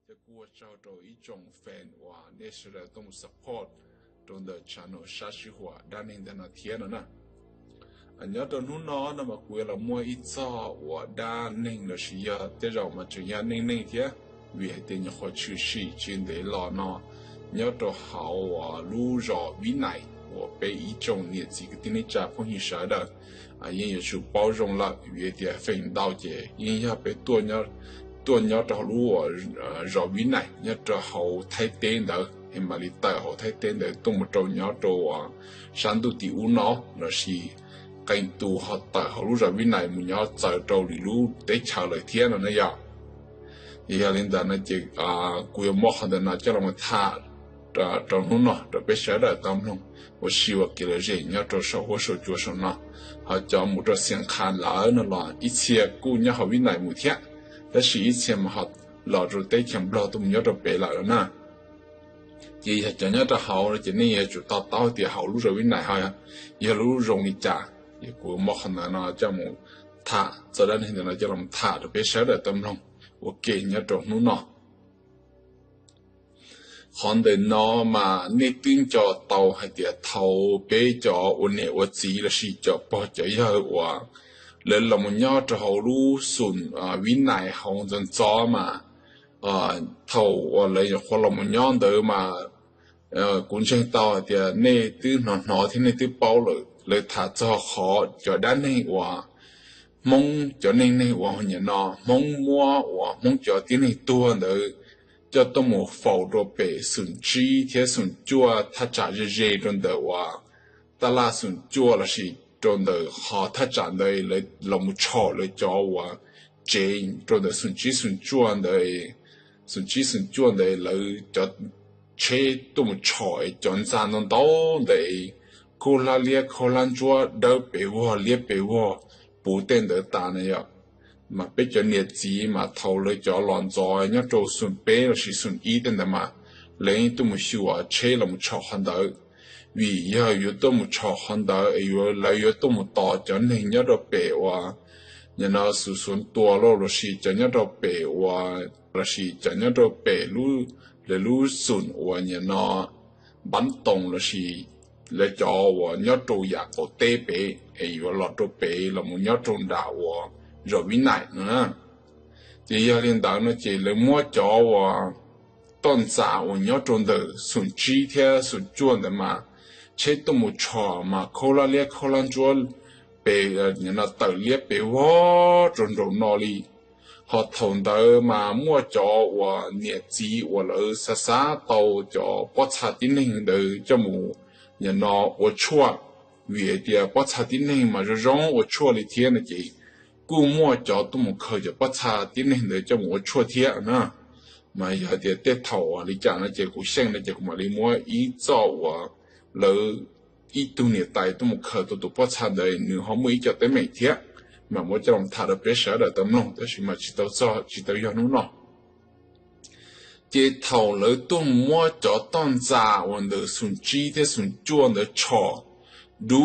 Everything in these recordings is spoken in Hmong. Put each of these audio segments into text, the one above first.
Thiab kuj ua tsaug rau ib tsoom fan uas nej sawv daws tuaj mus support rau ntawm channel sab sij huam dab neeg ntawm no thiab no na. Nyob rau hnub no no mas kuv yuav los muaj ib txog uas dab neeg los sis yog tej zaum mas tseem yog neej neeg thiab, vim hais tias nyuam qhuav tshwm sim tsis ntev los no nyob rau hauv lub zos Vib Nais uas peb ib tsoom niam txiv kwv tij neej tsa phooj ywg sawv daws yeej yuav tsum paub zoo lawm, vim tias feem ntau ces yeej yog peb tuaj nyob rau hauv lub zos Vib Nais nyob rau hauv Thaib teb ntawd es mam li tawm hauv Thaib teb ntawd tuaj mus rau nyob rau sab ntuj tim ub no los sis qee tus ho tawm hauv lub zos Vib Nais mus nyob txawv rau lwm lub teb chaws lawm thiab no na yog. Yog li ntawd no ces kuv yuav muab qhov ntawm no coj los tham rau hnub no rau peb sawv daws tau mloog ua si ua kev lom zem nyob rau saum huab saum cua saum no. Ho cov mus rau Xiav Qha lawm no los ib txhia kuj nyob hauv Vib Nais mus thiab, tab sis ib txhia mas ho los rau teb chaws Nplog tuaj mus nyob rau pem lawm na. Ces yog cov nyob rau hauv no ces nej yuav tsum to taub tias hauv lub zos Vib Nais ho yog lub zoo li cas. Ces kuv muab qhov ntawd no coj mus tham txog dab neeg ntawm no coj los tham rau peb sawv daws tau mloog ua ke nyob rau hnub no. Qhov ntawm no mas nej twb nco tau hais tias thaum peb cov ua niam ua txiv los sis cov pog cov yawg uas lawv los mus nyob rau hauv lub xum Vib Nais hauv ntxov ntxov mas thaum uas lawv nyuam qhuav los mus nyob ntawd mas kuv ntseeg tau hais tias nej twb hnov hnov thiab nej twb paub lawm, lawv tham txog qhov cov dab neeg uas Hmoob cov neej neeg uas nim no Hmoob muab uas Hmoob cov tib neeg tuag ntawd coj tuaj mus faus rau pem xum tsib thiab xum cuaj thaj tsam ze ze rau ntawm uas taj laj xum cuaj los sis rau ntawm qhov thaj tsam ntawd lawv los mus tshom lawv cov uas tsev rau ntawm xum tsib xum cuaj ntawd, xum tsib xum cuaj ntawd lawv cov tsheb tuaj mus tshom cov ntxa ntau ntau ntawd, khaub hlab liab khaub hlab ntsuab dawb pes vog liab pes vog puv tej ntawd tas na yom. Mas peb cov niam txiv mas thaum lawv cov los ntxov nyob rau xum peb los sis xum ib tej ntawd mas lawv yeej tuaj mus xyuas tsheb los mus tshom qhov ntawd, vim yog yuav tuaj mus tshom qhov ntawd es lawv yuav tuaj mus tos cov neeg nyob rau pem uas nim no xum xuav tua lauj los sis cov nyob rau pem uas los sis cov nyob rau pem lawv lub xum uas nim no npab toos los sis lawv cov uas nyob rau yam qaum teb pem es yuav los rau pem los mus nyob rau nram uas zos Vib Nais no na. Ces yog li ntawd no ces lawv muab cov uas toj ntxas uas nyob rau ntawm xum tsib thiab xum cuaj ntawd mas tsheb tuaj mus tshom mas khaub hlab liab khaub hlab ntsuab pes tawm liab pes vog rau nraum no li. Ho thaum ntawd mas muaj cov uas niam txiv uas lawv xav xav tau cov pob txha tib neeg ntawd coj mus nim no ua tshuaj, vim hais tias pob txha tib neeg mas zoo zoo ua tshuaj li thiab no ces kuj muaj cov tuaj mus khaws cov pob txha tib neeg ntawd coj mus ua tshuaj thiab na. Mas yog tias tej thaum li cas no ces kuv xyeej no ces kuv mam li muab ib txoj uas lawv ib tug niam tais tuaj mus khaws tau tus pob txha ntawd nws ho muaj ib co teeb meem thiab, mas muab coj los tham rau peb sawv daws tau mloog tab sis mas tsis tau txog tsis tau yog hnub no. Ces thaum lawv tuaj muab cov toj ntxas uas ntawm xum tsib thiab xum cuaj ntawd tshom du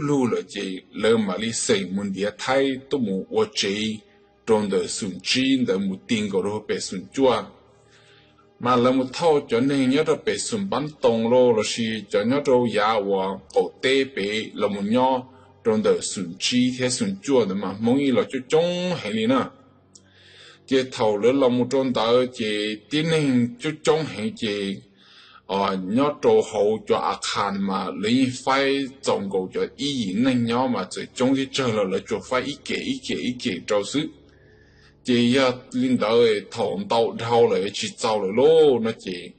lug lawm ces lawv mam li xeem mus ntiav Thaib tuaj mus ua tsev rau ntawm xum tsib ntawd mus ti nkaus rau pem xum cuaj. Mas lawv mus thauj cov neeg nyob rau pem xum npab toos lauj los sis cov nyob rau yav uas qaum teb pem los mus nyob rau ntawm xum tsib thiab xum cuaj ntawd mas Hmoob yeej los coob coob heev li na. Ces thaum lawv los mus rau ntawd ces tib neeg coob coob heev ces nyob rau hauv cov a khas mas lawv yeej faib txaus nkaus cov ib yim neeg nyob mas txawm coob thiab tsawg los lawv tsuas faib ib kem ib kem ib kem rau xwb. Ces yog li ntawd thaum ntau dhau lawm tsis txaus lawm lauj no ces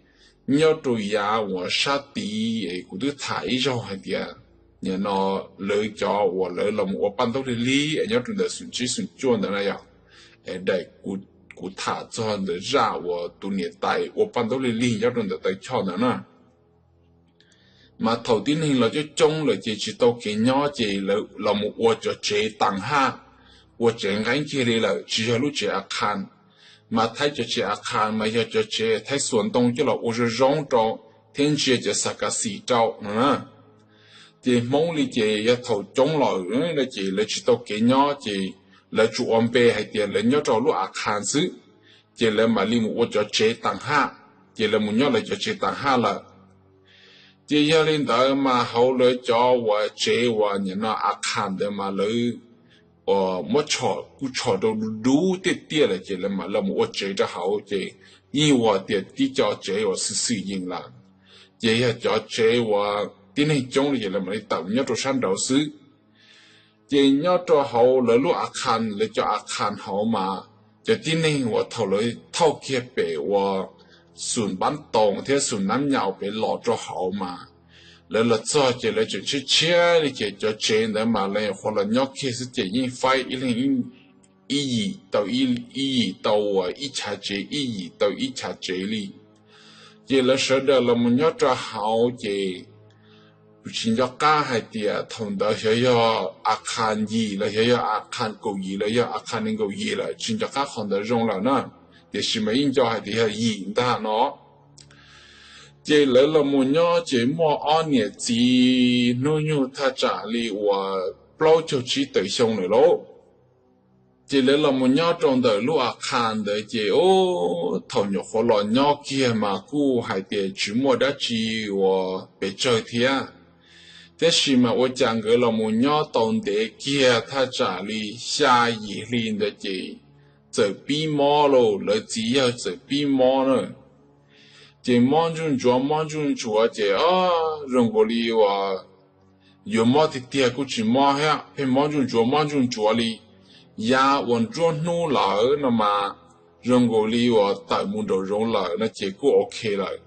nyob rau yav uas sab tid es kuv twb tham ib zaug hais tias nim no lawv cov uas lawv los mus ua paj ntaub lig lig nyob rau ntawm xum tsib xum cuaj ntawd na yog, daim kuv tham txog ntawm zaj uas tus niam tais ua paj ntaub lig lig nyob rau ntawm taw choj ntawd na. Mas thaum tib neeg los coob coob lawm ces tsis tau kev nyob ces lawv los mus ua cov tsev tas haj, ua tsev nqeeb kiag li lawm tsis yog lub tsev a khas. Mas Thaib cov tsev a khas mas yog cov tsev Thaib xuas ntoo coj los ua zoo zoo rau thiab ntsia cov xas kas xis rau no na. Ces Hmoob li ces yog thaum coob lawm no ces lawv tsis tau kev nyob ces lawv tsuas ua npe hais tias lawv nyob rau lub a khas xwb. ces lawv mam li mus ua cov tsev taag haj, ces lawv mus nyob lawv cov tsev taag haj lawm. Ces yog li ntawd mas hauv lawv cov uas tsev uas nyam no a khas ntawd mas lawv muab tshom kuj tshom rau du du tiaj tiaj lawm ces lawv mam los mus ua tsev rau hauv ces yeej ua tias tib co tsev uas xwm xwm yees lawm. Ces yog cov tsev uas tib neeg coob li ces lawv mam li tawm nyob rau sab nraud xwb. Ces nyob rau hauv lawv lub a khas, lawv cov a khas hauv mas cov tib neeg uas thaum lawv thauj kiag pem uas xum npab toos thiab xum nab nyas pem los rau hauv mas lawv los txog ces lawv tseem tshiab tshiab li ces cov tsev ntawd mas lawv nyuam qhuav los nyob kiag xwb ces yeej faib ib leeg ib yim tau ib yim tau uas ib chav tsev ib yim tau ib chav tsev li. Ces lawv sawv daws los mus nyob rau hauv ces kuv tsis nco qab hais tias thaum ntawd xyov yog a khas yim los xyov yog a khas kaum yim los yog a khas nees nkaum yim lawm, tsis nco qab qhov ntawd zoo lawm na, tiam sis mas yeej nco hais tias yog yim ntag no. Ces lawv los mus nyob ces muaj ob niam txiv hnub nyoog thaj tsam li uas plaub caug tsib tawm xyoo lawm lauj. Ces lawv los mus nyob rau ntawm lub a khas ntawd ces thaum nyuam qhuav los nyob kiag mas kuj hais tias tsis muaj dab tsi uas pes tsawg thiab. Tab sis mas ua cas nkawd los mus nyob tau ntev kiag thaj tsam li xya yim hli ntawd ces txawm pib mob lauj, lawv txiv yawg txawm pib mob na. Ces mob ntsuj ntsuav mob ntsuj ntsuav ces zoo nkaus li uas yuav mob tiag tiag kuj tsis mob thiab, pheej mob ntsuj ntsuav mob ntsuj ntsuav li. Yav uas nruab hnub lawm no mas zoo nkaus li uas tawm mus nraum zoov lawm no ces kuj ok lawm.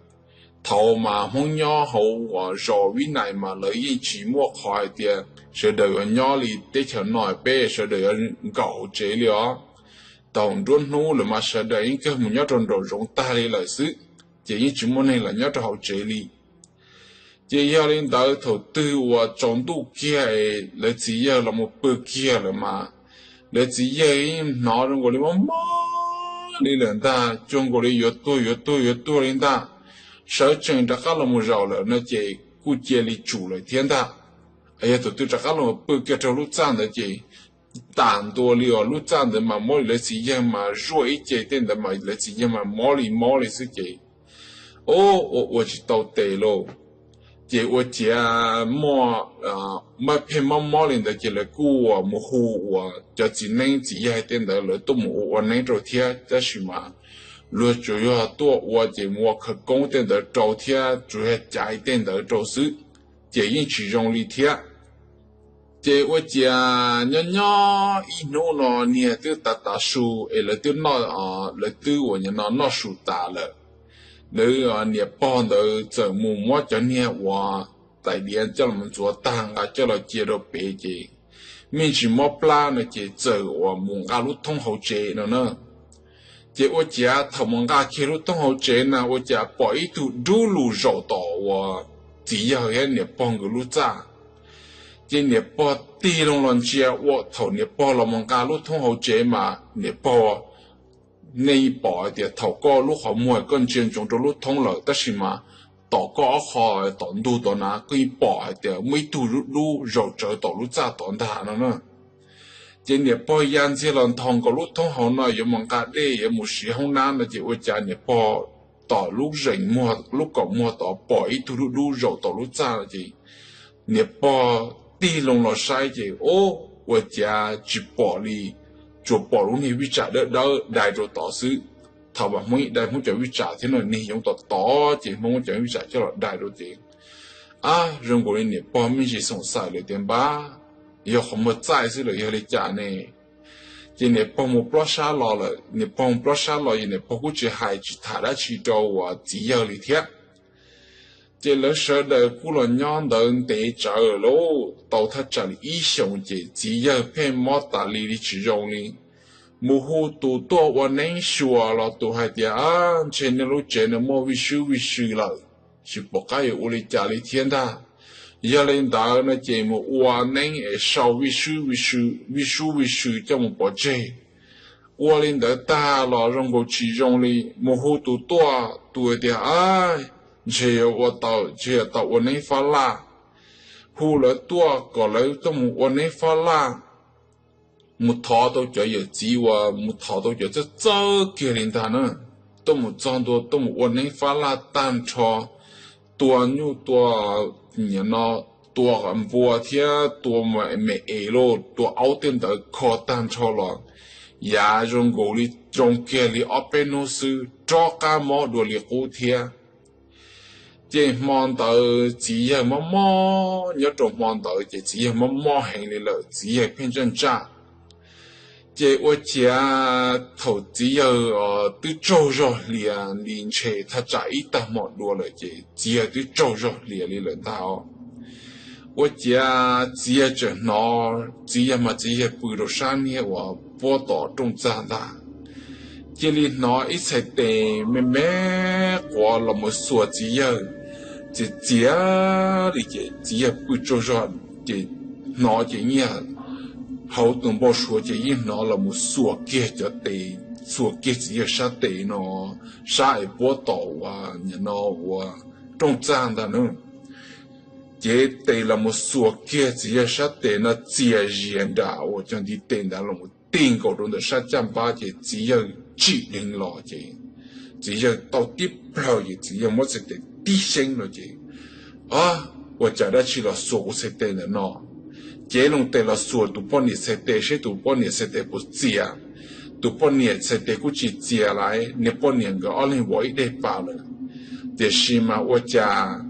Thaum mas Hmoob nyob hauv uas zos Vib Nais mas lawv yeej tsis muaj qhov hais tias sawv daws yuav nyob li teb chaws no peb sawv daws yuav nkaum hauv tsev li os. Thaum nruab hnub lawm mas sawv daws yeej kawg mus nyob rau nraum zoov tag li lawm xwb, ces yeej tsis muaj neeg los nyob rau hauv tsev li. Ces yog li ntawd thaum twg uas tsaus ntuj kiag lawv txiv yawg los mus pw kiag lawm mas lawv txiv yawg yeej hnov zoo nkaus li mob mob li lawm ntag, cuag nkaus li yuav tuag yuav tuag yuav tuag li ntag. Sawv tsees rov qab los mus zaum lawm no ces kuj cia li tsum lawm thiab ntag. Yog thaum twg rov qab los mus pw kiag rau lub txaj ntawd ces tam ntua li os, lub txaj ntawd mas mob li lawv txiv yawg mas zuaj ib ce, tej ntawd mas lawv txiv yawg mas mob li mob li xwb ces ua ua tsis tau tes lauj. Ces ua ciav muaj, pheej mob mob li ntawd ces lawv kuj mus hu uas cov txiv neeb txiv yaig tej ntawd lawv tuaj mus ua ua neeb rau thiab, tab sis mas luag tsuas yog tuaj ua ces mus ua khawv koob tej ntawd rau thiab tsuas yog caiv tej ntawd rau xwb, ces yeej tsis zoo li thiab. Ces ua ciav nyob nyob ib hnub no niag twb tav tav su es lawv twb noj, lawv twb uas nyuam no noj su tas lawm, lawv niam pog ntawd txawm mus muab cov niag uas tais diav coj los ntxuav tag nqa coj los cia rau pem ces me ntsis mob plab no ces txawm uas mus nqa lub thoob hauv tsev no na. Ces ua ciav thaum mus nqa kiag lub thoob hauv tsev na ua cas pom ib tug dub lug zaum tom uas txiv yawg thiab niam pog nkawd lub txaj. Ces niam pog tig loo los ntsia ua thaum niam pog los mus nqa lub thoob hauv tsev mas niam pog, nej pom hais tias thaum koj lub qhov muag koj ntsia ntsoov rau lub thoob lawm tab sis mas tom koj ob qho tom ntug tod na koj yeej pom hais tias muaj ib tug dub dub zaum tsawv tom lub txaj tod ntag no na. Ces niam pog ya ntxiag los nthos nkaus lub thoob hauv no yuav mus nqa dej yuav mus siv hoob nab no ces ua cas niam pog tom lub zeem muag lub kaum muag tod pom ib tug dub dub zaum tom lub txaj no ces niam pog tig loo los saib ces ua ciav tsis pom li, tsuas pom lub niag vij tsam dawb dawb dai rau tod xwb. Thaum mas Hmoob dai Hmoob cov vij tsam thiab no niag yoov tom tod ces Hmoob muab cov vij tsam coj los dai rau ces, ab, zoo nkaus li niam pog me ntsis xoom xaim lawm tias npab yog qhov muag txaij xwb lawm yog li cas ne. Ces niam pog mus plob sab los lawm, niam pog mus plob sab los ces niam pog kuj tsis hais tsis tham dab tsi rau uas txiv yawg li thiab. Ces lawv sawv daws kuj los nyob ntawd ntev tsawv lawm lauj, tau thaj tsam li ib xyoos ces txiv yawg pheej mob tas li li tsis zoo li. Mus hu tus tuaj ua neeb xyuas los tus hais tias, ab, ntshe nej lub tsev no muaj vij swb vij sw lawm, tsis pom qab yuav ua li cas li thiab ntag. Yog li ntawd no ces mus ua neeb es sau vij swb vij sw, vij sub vij sw coj mus pov tseg. Ua li ntawd tag los zoo nkaus tsis zoo li, mus hu tus tuaj tus tias, ab, ntshe yuav ua tau, ntshe yuav tau ua neeb fab laj. Hu lawv tuaj kom lawv tuaj mus ua neeb fab laj. mus thov tau cov yawm txiv uas mus thov tau cov txawj txawj kiag li ntag na, tuaj mus txog ntua tuaj mus ua neeb fab laj tag nrho, tua nyuj tua no, tua npua thiab tua me es lauj, tua aub tej ntawd kho tag nrho los, yav zoo nkaus li zoo kiag li ob peb hnub xwb rov qab mob dua li qub thiab. Ces hmo ntawd txiv yawg mob mob, nyob rau hmo ntawd ces txiv yawg mob mob heev li lawm, txiv yawg pheej ntsaj ntsaj. Ces ua ciav thaum txiv yawg twb tsaug zog hlias li ntshe thaj tsam ib tag hmo dua lawm ces txiv yawg twb tsaug zog hlias li lawm ntag. Ua ciav txiv yawg tseem hnov, txiv yawg mas txiv yawg pw rau sab niag uas puab tom rooj txag ntag, cia li hnov ib txhais tes me me quav los mus xuas txiv yawg, txias txias li ces txiv yawg pw tsaug zog ces hnov ces nyiaj hauv tus npau suav ces yeej hnov los mus xuas kiag cov tes, xuas kiag txiv yawg sab tes no, sab es puab tom uas no ua rooj txag ntag na. Ces tes los mus xuas kiag txiv yawg sab tes no txias zias nram uas cov ntiv tes ntawd los mus ti nkaus rau ntawm sab caj npab ces txiv yawg tsim dheev los ces txiv yawg tau tib plhaw ces txiv yawg muab txhais tes tib xyeeb los ces, a, ua cas dab tsi los xuas kuv txhais tes ntawm no? Cev loo tes los xuas tus poj niam txhais tes seb tus poj niam txhais tes puas txias. Tus poj niam txhais tes kuj tsis txias lawm, niag poj niam nkawd ob leeg vov ib daim pas lawm. Tiam sis mas ua cas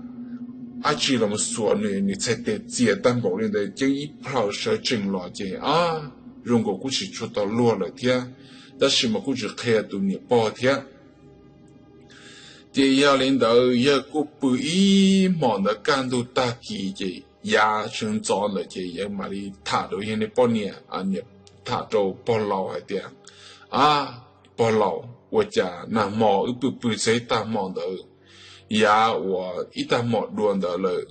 dab tsi los xuas nws, nws txhais tes txias tag npaum li ntawd, ceeb ib plhaw sawv tsees los ces, a, zoo nkaus kuj tsis tshua tau luag lawm thiab, tab sis mas kuj tsis qhia tus niam pog thiab. Ces yog li ntawd yawg kuj pw ib hmos ntawd kaj ntug tag kis ces yav sawv ntxov ntawd ces yawg mam li tham rau yawg niag poj niam, niam tham rau pog laus hais tias, a, pog laus, ua cas nag hmo wb pw pw txog ib tag hmo ntawd, yav uas ib tag hmo dua ntawd lawm,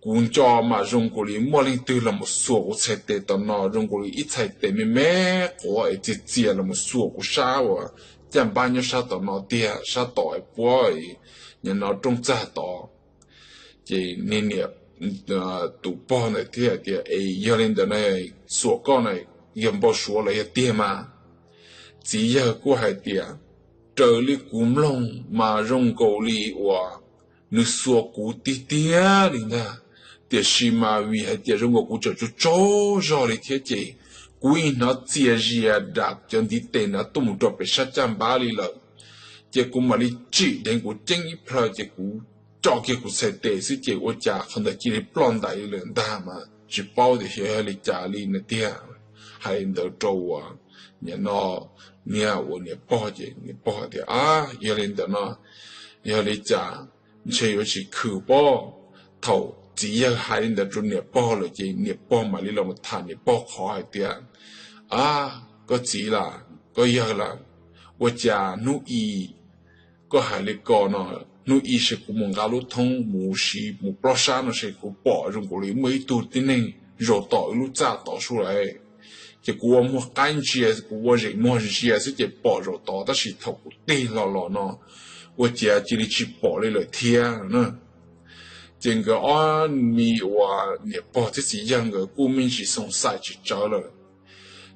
kuv nco mas zoo nkaus li muaj leej twg los mus xuas kuv txhais tes tom no, zoo nkaus li ib txhais tes me me quav es txias txias los mus xuas kuv sab uas caj npab nyob sab tom no tiag, sab tom es puab, nim no rooj txag tod. Ces niag niam, tus pog ntawd thiaj hais tias, es yog li ntawd na, xuas koj na, yog npau suav los yog tiag mas? Txiv yawg kuj hais tias, raws li kuv mloog mas zoo nkaus li uas nws xuas kuv tiag tiag li ntag, tiam sis mas vim hais tias zoo nkaus kuv tseem tsaug tsaug zog li thiab ces kuv yeej hnov txias zias nram cov ntiv tes ntawd tuaj mus rau pem sab caj npab li lawm. Ces kuv mam li tsim dheev kuv ceeb ib plhaw ces kuv tso kiag kuv txhais tes xwb ces ua cas qhov ntawd cia li ploj ntais li lawm ntag mas tsis paub tias xyov yog li cas li na tiag. Hais li ntawd rau uas nim no niag uas niam pog ces niam pog tias, a, yog li ntawd no, yog li cas ntshe yuav tsis khwm pob. Thaum txiv yawg hais li ntawd rau niam pog lawm ces niam pog mam li los tham niam pog qhov hais tias, a, koj txiv las, koj yawg las, ua cas hnub i koj hais li ko no, hnub i seb kuv mus nqa lub thoob mus siv mus plob sab no seb kuv pom zoo nkaus li muaj ib tug tib neeg zaum tom wb lub txaj tod sub lawm. Ces kuv ua muag qaib ntsia, kuv ua zeem muag ntsia xwb ces pom zaum tod, tab sis thaum kuv tig hlo los no ua ciav cia li tsis pom li lawm thiab na. Ces nkawd ob me uas niam pog thiab txiv yawg nkawd kuj me ntsis xoom xaim tsis tsawv lawm.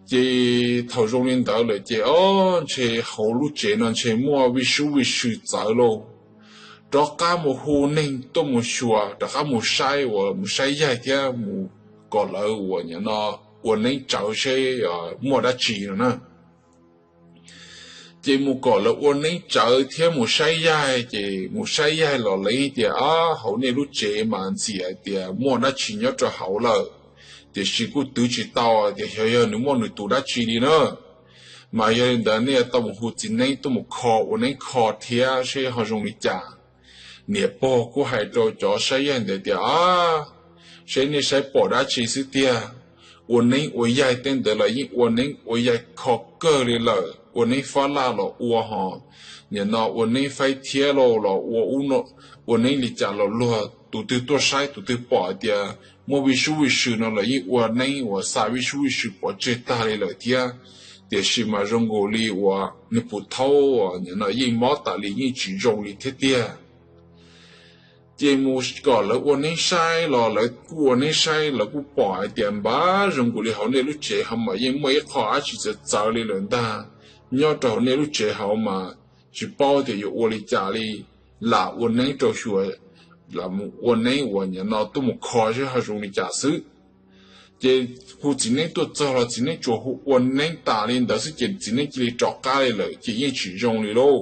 Ces thaum zoo li ntawd lawm ces o, ntshe hauv lub tsev no ntshe muaj vij sub vij sw txawv lauj. Rov qab mus hu neeg tuaj mus xyuas, rov qab mus saib uas mus saib yaig thiab mus kom lawv uas nim no ua neeb tsawv seb muaj dab tsi no na. Ces mus kom lawv ua neeb tsawv thiab mus saib yaig, ces mus saib yaig los lees tias, a, hauv nej lub tsev mas ntxim hais tias muaj dab tsi nyob rau hauv lawm, tiam sis kuj twv tsis tau tias xyov yog nws muaj nws tus dab tsi li na. Mas yog li ntawd nej tau mus hu txiv neeb tuaj mus kho ua neeb kho thiab seb ho zoo li cas. Niam pog kuj hais rau cov saib yaig ntawd tias, a, seb nej saib pom dab tsi xwb tiag. Ua neeb ua yaig tej ntawd los yeej ua neeb ua yaig kho kawg li lawm, ua neeb fab laj los ua ho, nim no ua neeb faib thiab lauj los ua, ua neeb li cas los luag, tus twg tuaj saib tus twg pom hais tias muaj vij sub vij sw no los yeej ua neeb uas xa vij sub vij sw pov tseg tag li lawm thiab. Tiam sis mas zoo nkaus li uas nws puv thaub nim no yeej mob tas li yeej tsis zoo li thiab tiag. Ces mus kom lawv ua neeb saib los lawv kuj ua neeb saib, lawv kuj pom hais tias npab zoo nkaus li hauv nej lub tsev ho mas yeej muaj ib qho dab tsi txawv txawv li lawm ntag. Nyob rau hauv nej lub tsev hauv mas tsis paub tias yuav ua li cas li, lam ua neeb rau xyuas, lam ua neeb uas nim no tuaj mus kho seb ho zoo li cas xwb. Ces hu txiv neeb tuaj txog los txiv neeb tsuas hu ua neeb tas li ntawd xwb ces txiv neeb cia li rov qab li lawm ces yeej tsis zoo li lauj.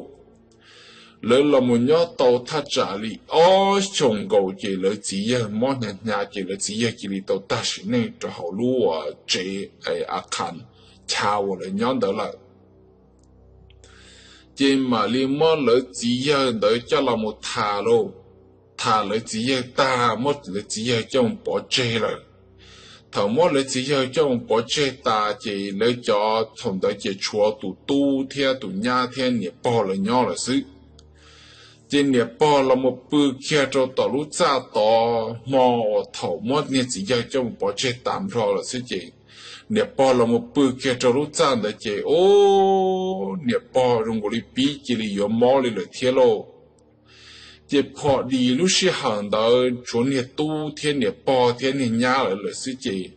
Lawv los mus nyob tau thaj tsam li ob xyoos nkaus ces lawv txiv yawg mob hnyav hnyav ces lawv txiv yawg cia li tau tag sim neej rau hauv lub tsev a khas chav uas lawv nyob ntawd lawm. Ces mam li muab lawv txiv yawg ntawd coj los mus tham lauj. Tham lawv txiv yawg tag muab lawv txiv yawg coj mus pov tseg lawm. Thaum muab lawv txiv yawg coj mus pov tseg tas ces lawv cov thaum ntawd ces tshuav tus tub thiab tus nyab thiab niam pog lawv nyob lawm xwb. Ces niam pog los mus pw kiag rau tom lub txaj tod hmo uas thaum muab niag txiv yawg coj mus pov tseg tas nrho lawm xwb ces niam pog los mus pw kiag rau lub txaj ntawd ces ub, niam pog zoo nkaus li pib cia li yuav mob li lawm thiab lauj. Ces phom dis lub sij hawm ntawd tshuav niag tub thiab niam pog thiab niag nyab lawv lawm xwb ces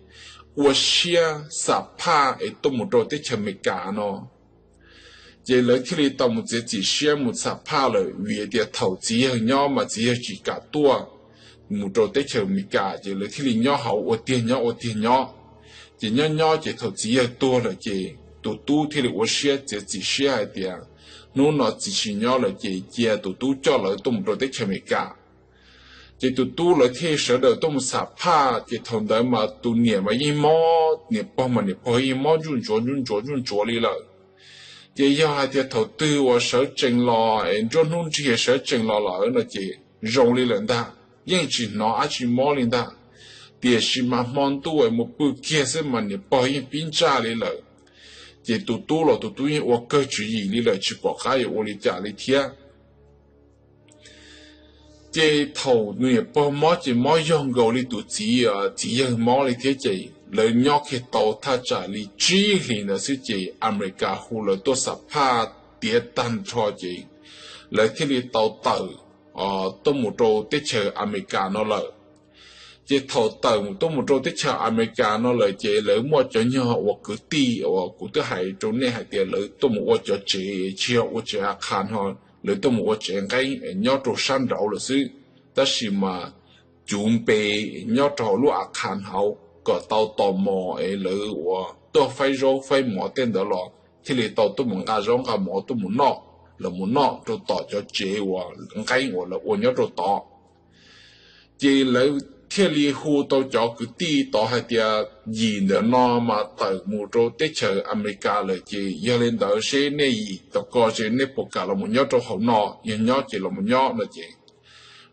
ua siab xam phaj es tuaj mus rau teb chaws Amelikas no. Ces lawv thiaj li tau mus txiav txim siab mus xam phaj lawm vim tias thaum txiv yawg nyob mas txiv yawg tsis kam tuaj mus rau teb chaws Amelikas ces lawv thiaj li nyob hauv ua tiag nyob ua tiag nyob. Ces nyob nyob ces thaum txiv yawg tuag lawm ces tus tub thiaj li ua siab txiav txim siab hais tias hnub no txiv tsis nyob lawm ces cia tus tub coj lawv tuaj mus rau teb chaws Amelikas. Ces tus tub lawv thiaj sawv daws tuaj mus xam phaj ces thaum ntawd mas tus niam mas yeej mob, niam pog mas niam pog yeej mob ntsuj ntsuav ntsuj ntsuav ntsuj ntsuav li lawm. Ces yog hais tias thaum twg uas sawv tsees los es nruab hnub nrig sawv tsees los lawm no ces zoo li lawm ntag, yeej tsis hnov dab tsi mob li ntag. Tiam sis mas hmo ntuj es mus pw kiag xwb mas niam pog yeej pib ntsaj li lawm. Ces tus tub los tus tub yeej ua kawg tswv yim li lawm tsis pom qab yuav ua li cas li thiab. Ces thaum niam pog mob ces mob yog nkaus li tus txiv, txiv yawg mob li thiab ces lawv nyob kiag tau thaj tsam li tsib hlis ntawd xwb ces Amelikas hu lawv tuaj xam phaj tiav tag nrho ces lawv thiaj li tau tawm tuaj mus rau teb chaws Amelikas no lawm. Ces thaum tawm tuaj mus rau teb chaws Amelikas no lawm ces lawv muaj cov nyuag uas kwv tij uas kuv twb hais rau nej hais tias lawv tuaj mus ua cov tsev tsis yog ua tsev a khas ho, lawv tuaj mus ua tsev nqeeb nyob rau sab nraud lawm xwb. Tab sis mas cuv npe nyob rau hauv lub a khas hauv kom tau tos mos es lawv uas tuaj faib zaub faib mov tej ntawd los thiaj li tau tuaj mus nqa zaub nqa mov tuaj mus noj, los mus noj rau tom cov tsev uas nqeeb uas lawv ua nyob rau tod. Ces lawv thiaj li hu tau cov kwv tij tod hais tias yim ntawm no mas tawm mus rau teb chaws Amelikas lawm ces yog li ntawd seb nej yim tom ko ces nej puas kam los mus nyob rau hauv no, yog nyob ces los mus nyob no ces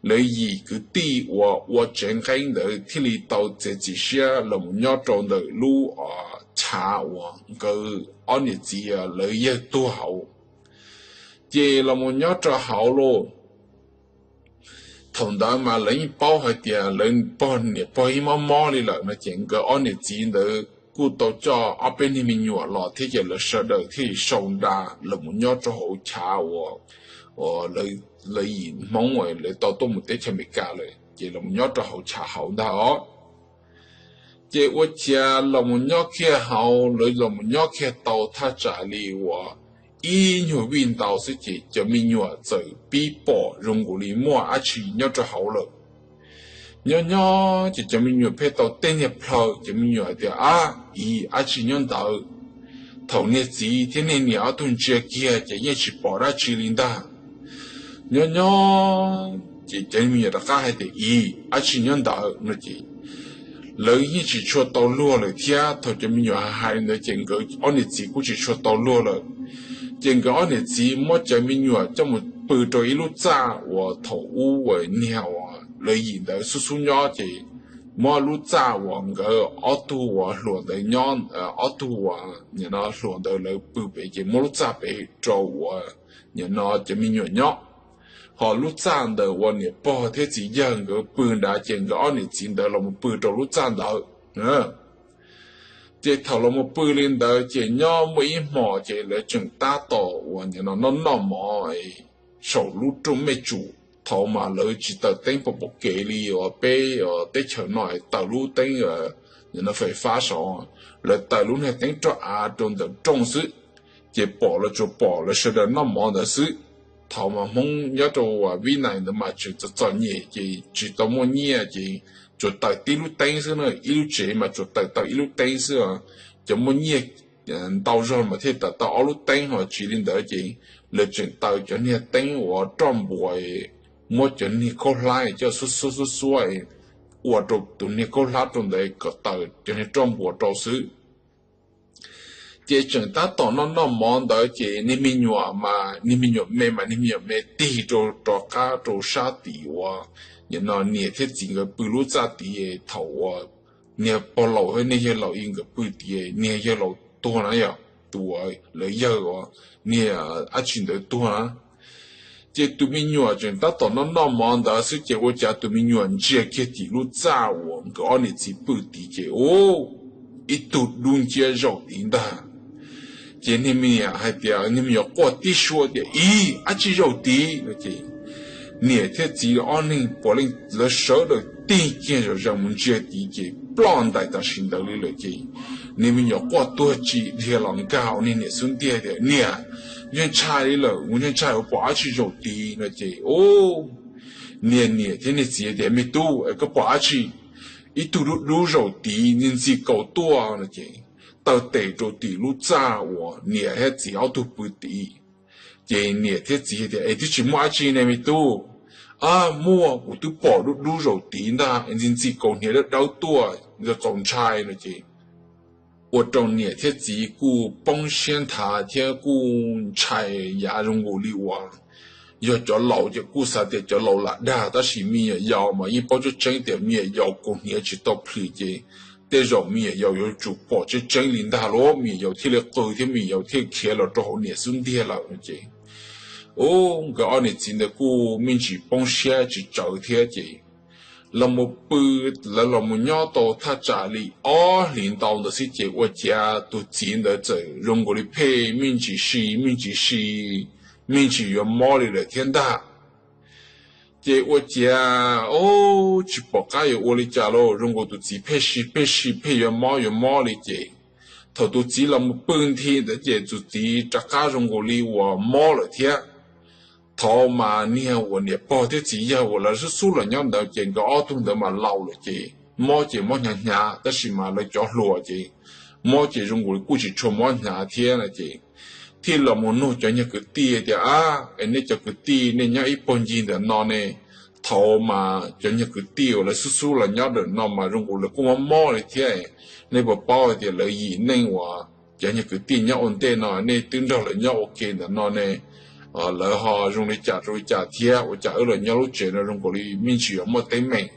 lawv yim kwv tij uas ua tsev nqeeb ntawd thiaj li tau txiav txim siab los mus nyob rau ntawm lub chav uas nkawd ob niam txiv lawv yawg tuag hauv. Ces los mus nyob rau hauv lauj. Thaum ntawd mas lawv yeej paub hais tias lawv pog niam pog yeej mob mob li lawm no ces nkawd ob niam txiv ntawd kuj tau coj ob peb niag me nyuam los thiab ces lawv sawv daws thiaj li sau nra los mus nyob rau hauv chav uas lawv yim Hmoob lawv tau tuaj mus teb chaws Amelikas lawm ces los mus nyob rau hauv chav hauv ntag os. Ces ua ciav los mus nyob kiag hauv, lawv los mus nyob kiag tau thaj tsam li uas ib nyuag vij ntau xwb ces cov me nyuam txawm pib pom zoo nkaus li muaj dab tsi nyob rau hauv lawm. Nyob nyob ces cov me nyuam pheej tau tej niag plhaw, cov me nyuam hais tias, Ab, ib dab tsi nyob ntawd. Thaum niag txiv thiab niag niam ob tug ntsia kiag ces yeej tsis pom dab tsi li ntag. Nyob nyob ces cov me nyuam rov qab hais tias, Ib dab tsi nyob ntawd no ces lawv yeej tsis tshua tau luag lawm thiab. Thaum cov me nyuam hais li ntawd ces nkawd ob niam txiv kuj tsis tshua tau luag lawm. Ces nkawd ob niam txiv muab cov me nyuam coj mus pw rau ib lub txaj uas thaum ub uas niag uas lawv yim ntawd xub xub nyob ces muab lub txaj uas nkawd ob tug uas hluas ntawd nyob, ob tug uas nim no hluas ntawd lawv pw pem ces muab lub txaj pem rau uas nim no cov me nyuam nyob. Ho lub txaj ntawd uas niam pog thiab txiv yawg nkawd pw nrad ces nkawd ob niam txiv ntawd los mus pw rau lub txaj ntawd. Ces thaum los mus pw li ntawd ces nyob muaj ib hmos ces lawv tseem tab tom uas nim no noj noj mov saum lub rooj mej tsum. thaum mas lawv tsis taws teeb pom pom kev li uas peb teb chaws no taws lub teeb, no fais fab saud, lawv taws lub niag teeb roj av rau ntawm rooj xwb, ces pom los tsuas pom lawv sawv daws noj mov ntawd xwb. Thaum mas Hmoob nyob rau Vib Nais ntawd mas tseem txom txom nyem ces tsis tau muaj nyiaj ces tsuas taws tib lub teeb xwb na, ib lub tsev mas tsuas taws tau ib lub teeb xwb. Cov muaj nyiaj ntau zog mas thiaj taws tau ob lub teeb, ho tsis li ntawd ces lawv tseem taws cov niag teeb uas roj npuas muab cov niag khaub hlab coj xuab xuab xuab xuab ua rau tus niag khaub hlab rau ntawd kom taws cov niag roj npuas rau xwb. Ces tseem tab tom noj noj mov ntawd ces niag me nyuam mas niag me nyuam me mas niag me nyuam me tig rau rov qab rau sab tim uas no niam thiab txiv nkawd pw lub txaj tid. Thaum uas niag pog laus thiab niag yawg laus nkawd pw tid, niag yawg laus tuag na yog tus uas lawv yawg uas niag dab tsi ntawd tuag na. Ces tus me nyuam tseem tab tom noj noj mov ntawd xwb ces ua cas tus me nyuam ntsia kiag tim lub txaj uas nkawd ob niam txiv pw tid ces ua ib tug dub nciab zaum tid ntag. Ces niag me nyuam hais tias, niag me nyuam quaj tib suab tias, Ib, dab tsi zaum tid? Ces niam thiab txiv ob neeg puav leej lawv sawv daws tig kiag zom zaws mus ntsia tid ces ploj ntais tam sim ntawd li lawm ces niag me nyuam quaj tuag tsim dhia los nkag hauv niag niam xub ntiag tias, Niam, ntshai li lawm, ntshai ntshai ua pom dab tsi zaum tid no ces niag niam thiab niag txiv tias, Me tub, koj pom dab tsi? Ib tug dub dub zaum tid ntxi ntxi kaus tuaj no ces taw tes rau tim lub txaj uas niam thiab txiv ob tug pw tid. Ces niam thiab txiv tias, Es twb tsis muaj dab tsi ne me tub? A, muaj, kuv twb pom dub dub zaum tid ntag, ntxi ntxi kaus hniav dawb dawb tuaj, txaus ntshai no ces ua rau niam thiab txiv kuj poob siab nthav thiab kuj ntshai yav zoo nkaus li uas yog cov laus ces kuj xav tias cov laus lam dag, tab sis me nyuam yaus mas yeej paub tseeb tseeb tias me nyuam yaus kaus hniav tsis tau plhis ces tej zaum me nyuam yaus yuav tsum pom tseeb tseeb li ntag los me nyuam yaus thiaj li qw thiab me nyuam yaus thiaj khiav los rau hauv niam xub ntiag lawm no ces nkawd ob niam txiv ntawd kuj me ntsis poob siab tsis tsawv thiab ces los mus pw, lawv los mus nyob tau thaj tsam li ob hlis ntau ntawd xwb ces ua ciav tus txiv ntawd txawm zoo nkaus li pheej me ntsis si me ntsis si, me ntsis yuav mob li lawm thiab ntag. Ces ua ciav tsis pom qab yuav ua li cas los zoo nkaus tus txiv pheej si pheej si pheej yuav mob yuav mob li ces thaum tus txiv los mus pw nthi ntawd ces tus txiv rov qab zoo nkaus li uas mob lawm thiab. Thaum mas niag uas niam pog thiab txiv yawg uas lawv xub xub los nyob ntawd ces nkawd ob tug ntawd mas laus lawm ces mob ces mob hnyav hnyav tab sis mas lawv cov hluas ces mob ces zoo nkaus li kuj tsis tshua mob hnyav thiab no ces thiaj los mus nug cov nyuag kwv tij tias, Ab, es nej cov kwv tij nej nyob ib puag ncig ntawm no ne, thaum mas cov nyuag kwv tij uas lawv xub xub los nyob ntawm no mas zoo nkaus lawv kuj mob mob li thiab, nej puas paub hais tias lawv yim neej uas cov nyuag kwv tij nyob ua ntej no nej twb nrog lawv nyob ua ke ntawm no ne, lawv ho zoo li cas rau li cas thiab ua cas wb los nyob lub tsev no zoo nkaus li me ntsis yuav muaj teeb meem?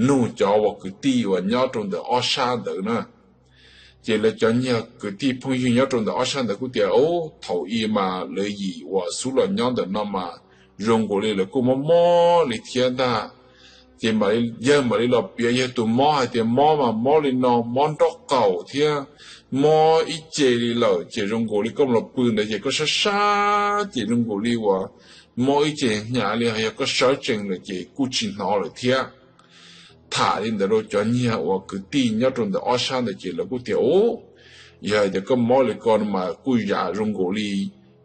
Nug cov uas kwv tij uas nyob rau ntawm ob sab ntawd na. Ces lawv cov nyuag kwv tij phooj ywg nyob rau ntawm ob sab ntawd kuj tias, Thaum ub mas lawv yim uas xub los nyob ntawm no mas zoo nkaus li lawv kuj mob mob li thiab ntag. Ces yawg mam li los piav yawg tus mob hais tias mob mas mob li no, mob nraub qaum thiab mob ib ce li lawm ces zoo nkaus li koj los pw ntawd ces koj sab sab ces zoo nkaus li uas mob ib ce hnyav li, yog koj sawv tsees lawm ces kuj tsis hnov lawm thiab. Tham li ntawd rau cov nyuag uas kwv tij nyob rau ntawm ob sab ntawd ces lawv kuj tias, Ub, yog hais tias koj mob li ko no mas kuj yam zoo nkaus li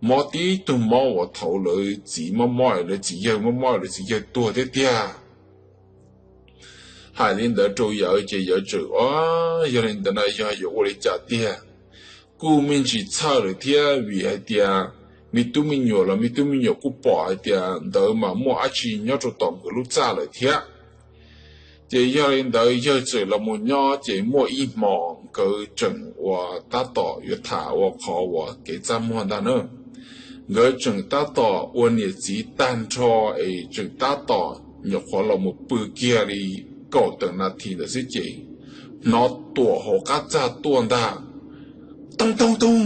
mob tib tug mob uas thaum lawv txiv mob mob, lawv txiv yawg mob mob, lawv txiv yawg tuag thiab tiag. Hais li ntawd rau yawg ces yawg tseem, Yog li ntawd no yog yuav ua li cas tiag? Kuj me ntsis txhawj lawm thiab vim hais tias me tub me nyuam los me tub me nyuam kuj pom hais tias ntawd mas muaj dab tsi nyob rau tom nkawd lub txaj lawm thiab. Ces yog li ntawd yawg txawm los mus nyob ces muaj ib hmo nkawd tseem uas tab tom yuav tham ua qhov uas kev txaj muag ntag na. Nkawd tseem tab tom ua niam txiv tag nrho es tseem tab tom nyuam qhuav los mus pw kiag li kaum tawm nas this ntawd xwb ces hnov tuam hauv qab txaj tuaj ntag. Toog toog toog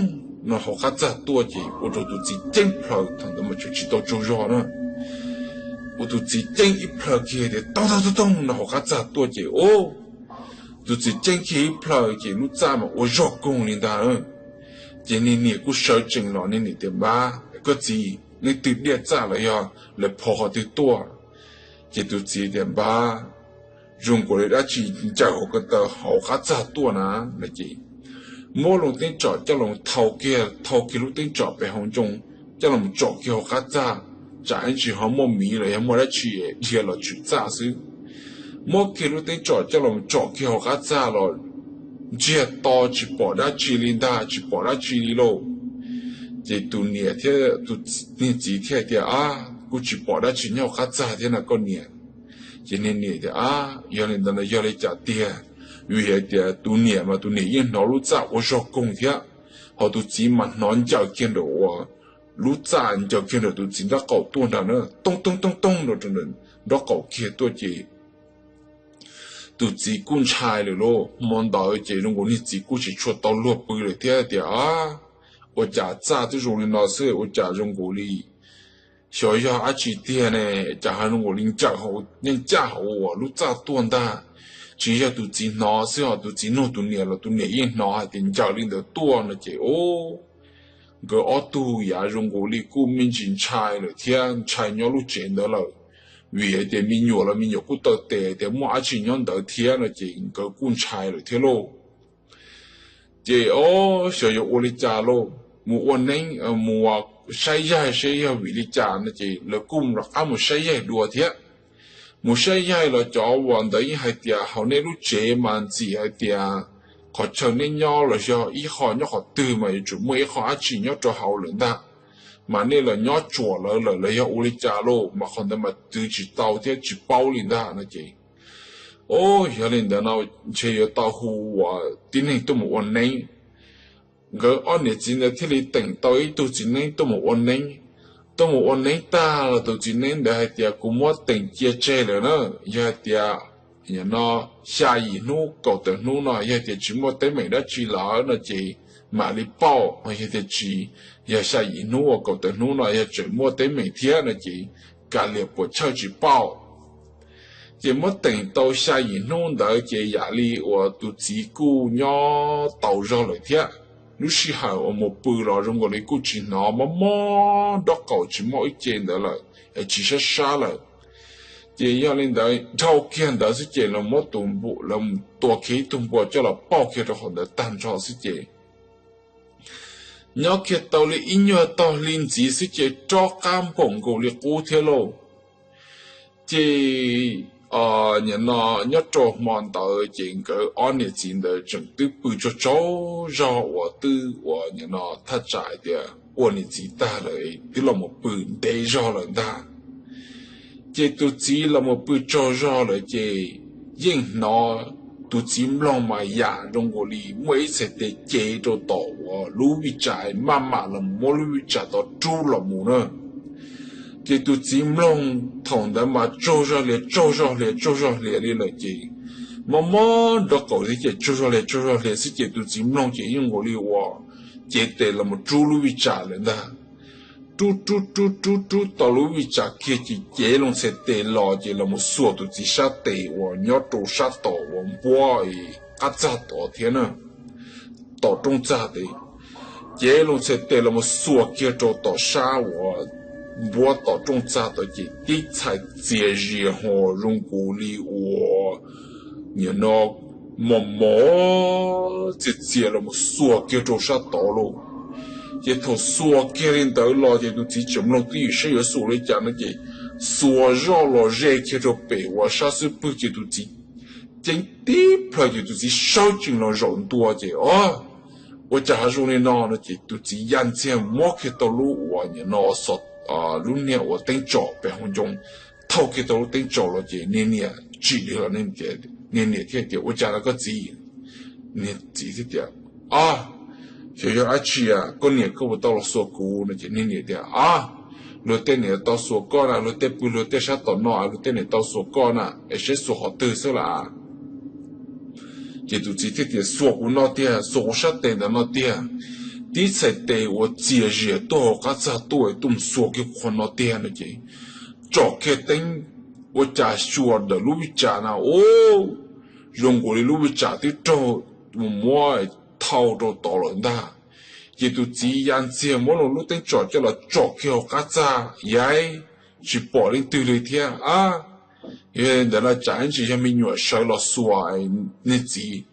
no hauv qab txaj tuaj ces ua rau tus txiv ceeb plaws, thaum ntawd mas tseem tsis tau tsaug zog na. Ua tus txiv ceeb ib plaws kiag tias, Toog toog toog toog no hauv qab txaj tuaj ces, o, tus txiv ceeb kiag ib plaws ces lub txaj mas ua zog koog li ntag. Ces niag niam kuj sawv tsees los, niag niam tias, Npab, koj txiv, leej twg diaj txaj los yog lawv phov qhov twg tuaj? Ces tus txiv tias, Npawg, zoo nkaus li dab tsi ncaws hauv ko taw hauv qab txag tuaj na. No ces muab lub teeb tsom coj los thau kiag, thau kiag lub teeb tsom pem hauv ncoo coj los tsom kiag hauv qab txag, tsam ib ntsis ho muaj miv los yog muaj dab tsi dhia los tshwm txaj xwb. Muab kiag lub teeb tsom coj los tsom kiag hauv qab txag los ntsiag to tsis pom dab tsi li ntag, tsis pom dab tsi li lauj. Ces tus niam thiab tus niag txiv thiaj tias, Ab, kuj tsis pom dab tsi nyob hauv qab txag thiab na koj niam. Ces niag niam tias, Ab, yog li ntawd no yog li cas tiag? Vim hais tias tus niam mas tus niam yeej hnov lub txaj ua zog koog thiab, ho tus txiv mas hnov ncaws kiag nraum uas lub txaj ncaws kiag nraum tus txiv nraub qaum tuaj nrad na, tooj tooj tooj tooj nraum nraub qaum kiag tuaj ces tus txiv kuj ntshai lawm lauj. Hmo ntawd ces zoo nkaus niag txiv kuj tsis tshua tau luag pw lawm thiab tias, Ua cas txaj twb zoo li no xwb ua cas zoo nkaus li xyov yog dab tsi tiag ne, cas ho zoo nkaus li ncaws hauv, yeej ncaj hauv uas lub txaj tuaj ntag. Tsis yog tus txiv hnov xwb ho tus txiv nug tus niam los tus niam yeej hnov hais tias ncaws li ntawd tuaj no ces, o, nkawd ob tug yav zoo nkaus li kuj me ntsis ntshai lawm thiab ntshai nyob lub tsev ntawd lawm. Vim hais tias me nyuam los me nyuam kuj taw tes tias muaj dab tsi nyob ntawd thiab no ces nkawd kuj ntshai lawm thiab lauj. Ces, o, xyov yuav ua li cas lauj, mus ua neeb, mus saib yaig saib yog vim li cas no ces lawv kuj rov qab mus saib yaig dua thiab. Mus saib yaig los cov uas ntawd yeej hais tias hauv nej lub tsev mas ntxim hais tias qhov chaw nej nyob los yog ib qho nyob qhov twg mas yuav tsum muaj ib qho dab tsi nyob rau hauv lawm ntag. Mas nej los nyob tsuam lawv lawm los yog ua li cas lauj, mas qhov ntawd mas twv tsis tau thiab tsis paub li ntag no ces, o, yog li ntawd no ntshe yuav tau hu uas tib neeg tuaj mus ua neeb. Nkawd ob niam txiv ntawd thiaj li teem tau ib tug txiv neeb tuaj mus ua neeb. Tuaj mus ua neeb tag los tus txiv neeb ntawd hais tias, Kuv muab teem cia tseg lawm na, yog hais tias no xya yim hnub kaum tawm hnub no yog tias tsis muaj teeb meem dab tsi lawm no ces mam li pauj, yog tias tsis, yog xya yim hnub uas kaum tawm hnub no yog tseem muaj teeb meem thiab no ces kav liam puas chawj tsis pauj. Ces muab teem tau xya yim hnub ntawd ces yam li uas tus txiv kuj nyob tau zog lawm thiab. Lub sij hawm uas mus pw los zoo nkaus li kuj tsis hnov mob mob nraub qaum tsis mob ib ce ntawd lawm es tsis sab sab lawm. Ces yog li ntawd dhau kiag ntawd xwb ces lawv muab tus npu, lawv tua kiag ib tug npua coj los pauj kiag rau qhov ntawd tag nrho xwb ces nyob kiag tau li ib nyuag tog hli ntxiv xwb ces rov qab npaum nkaus li qub thiab lauj. Ces nim no nyob rau hmo ntawd ces nkawd ob niam txiv ntawd tseem twb pw tsaug tsaug zog uas twb uas nim no thaj tsam hais tias ua niam txiv tag lawm twb los mus pw ntev zog lawm ntag. Ces tus txiv los mus pw tsaug zog lawm ces yeej hnov, tus txiv mloog mas yam zoo nkaus li muaj ib txhais tes cev rau tom uas lub vij tsam, maj mam los muab lub vij tsam tod rub los mus na. Ces tus txiv mloog thaum ntawd mas tsaug zog hlias tsaug zog hlias tsaug zog hlias li lawm ces mob mob nraub qaum thiab ces tsaug zog hlias tsaug zog hlias xwb ces tus txiv mloog ces yeej nkaus li uas cev tes los mus rub lub vij tsam lawm ntag. Rub rub rub rub rub tau lub vij tsam kiag ces cev loo txhais tes los ces los mus xuas tus txiv sab tes uas nyob rau sab tom uas npuab qab txag tod thiab na, tom rooj txag tes. Cev loo txhais tes los mus xuas kiag rau tom sab uas npuab tom rooj txag tod ces tib txhais txias zias ho zoo nkaus li uas nim no mos mos txias txias los mus xuas kiag rau sab tod lauj. Ces thaum xuas kiag li ntawd los ces tus txiv tseem mloog twj ywm saib yuav xuas li cas no ces xuas zoj los ze kiag rau pem uas sab xub pwg ces tus txiv ceeb tib plhaw ces tus txiv sawv tsees los zaum ntua ces, o, ua cas ho zoo li no no ces tus txiv ya ntxiag muab kiag tau lub uas nim no lub niag uas teeb tsom pem hauv ncoo, thau kiag tau lub teeb tsom los ces niag niam tsim dhia los, niag niam thiaj tias, Ua cas no koj txiv? Niag txiv thiaj tias, Ab, xyov yog dab tsi, koj niam koj puas tau los xuas kuv no ces niag niam tias, Ab, luag tej niam tau xuas koj na, luag tej pw luag tej sab tom no luag tej niam tau xuas koj na, es saib xuas qhov twg xwb lawm? Ces tus txiv thiaj tias, Xuas kuv no tiag, xuas kuv sab tes ntawd no tiag. Tib txhais tes uas txias zias tuaj hauv qab txag tuaj tuaj mus xuas kiag qhov no tiag no ces tsom kiag teeb, ua cas xyuas ntawm lub vij tsam na, u, zoo nkaus li lub vij tsam twb raug mus muab thau rau tod lawm ntag. Ces tus txiv ya ntxiag muab lub teeb tsom coj los tsom kiag hauv qab txag, yaib, tsis pom leej twg li thiab. Ab, Yog li ntawd no tsam ib ntsis yog me nyuam sawv los xuas niag txiv,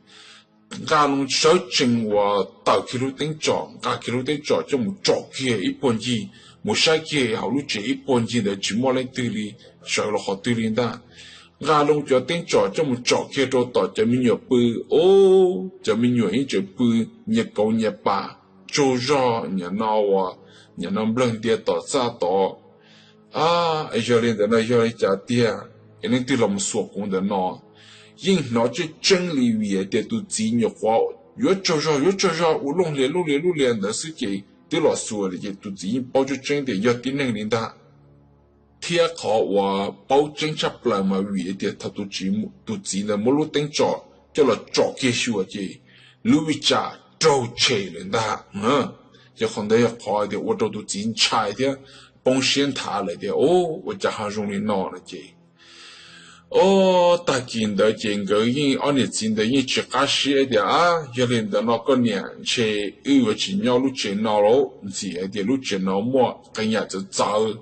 nqa loo sawv tsees uas tawm kiag lub teeb tsom, nqa kiag lub teeb tsom coj mus tsom kiag ib puag ncig, mus saib kiag hauv lub tsev ib puag ncig ntawd tsis muaj leej twg li sawv los qhov twg li ntag. Nqa loo cov teeb tsom coj mus tsom kiag rau tom cov me nyuam pw, ub, cov me nyuam yeej tseem pw nyias kauv nyias pam tsaug zog nyiam no uas nyiam no nplawg ntia tom txaj tod. Yog li ntawd no yog li cas tiag es leej twg los mus xuas kuv ntawm no? Yeej hnov tseeb tseeb li vim tias tus txiv nyuam qhuav yuav tsaug zog yuav tsaug zog ua looj hlias lub hlias lub hlias ntawd xwb ces twb los xuas li ces tus txiv yeej paub tseeb tseeb tias yog tib neeg li ntag. Thiab qhov uas paub tseeb tshaj plaws mas vim tias thaum tus txiv ntawd muab lub teeb tsom coj los tsom kiag xyuas ces lub vij tsam raug tshem lawm ntag. Ces qhov ntawd yog qhov tias ua rau tus txiv ntshai thiab poob siab nthav lawm tias, ua cas ho zoo li no no ces Ob, tag kis ntawd ces nkawd yeej ob niam txiv ntawd yeej tsis qab siab tias, a, yog li ntawd no koj niam, ntshe wb yuav tsis nyob lub tsev no lauj, ntxim hais tias lub tsev no muaj qee yam txawv txawv,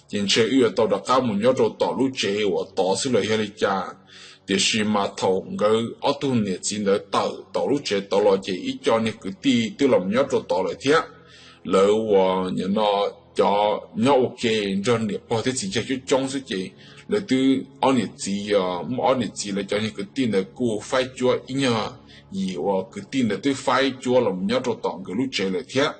ces ntshe wb yuav tau rov qab mus nyob rau tom lub tsev uas tod xwb los yog li cas. Tiam sis mas thaum nkawd ob tug niam txiv ntawd tawm tom lub tsev tod los ces ib co niag kwv tij twb los nyob rau tod lawm thiab. Lawv uas nim no cov nyob ua ke nrog niam pog thiab txiv cag coob coob xwb ces lawv twb ob niam txiv, muaj ob niam txiv lawv cov niag kwv tij ntawd kuj faib cuab ib nyuag yim uas kwv tij ntawd twb faib cuab los nyob rau tom nkawd lub tsev lawm thiab.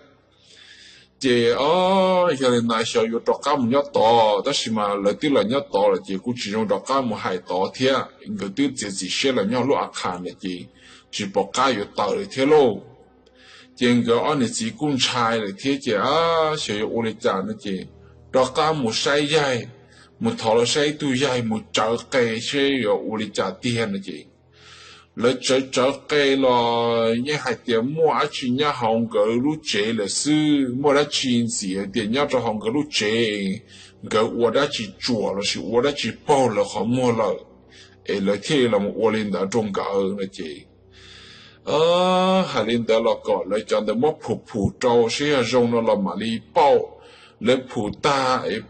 Ces, o, yog li no xyov yuav rov qab mus nyob tod, tab sis mas lawv twb los nyob tod lawm ces kuj tsis zoo rov qab mus hais tod thiab, nkawd twb txiav txim siab los nyob lub a khas lawm ces tsis pom qab yuav tawm lawm thiab lauj. Ces nkawd ob niam txiv kuj ntshai lawm thiab ces, a, xyov yuav ua li cas no ces rov qab mus saib yaig, mus thov los saib ib tug yaig mus tsawv qe seb yuav ua li cas tiag no ces lawv tsawv tsawv qe los yeej hais tias muaj dab tsi nyob hauv nkawd lub tsev lawm xwb, muaj dab tsi ntxim tias nyob rau hauv nkawd lub tsev, nkawd ua dab tsi tsuam lossis ua dab tsi paug lawv qhov muag lawm, es lawv thiaj li los ua li ntawd rau nkawd no ces hais li ntawd los kom lawv cov ntawd muab phum phum rau seb yog zoo no los mam li pauj. Lawv phum tag,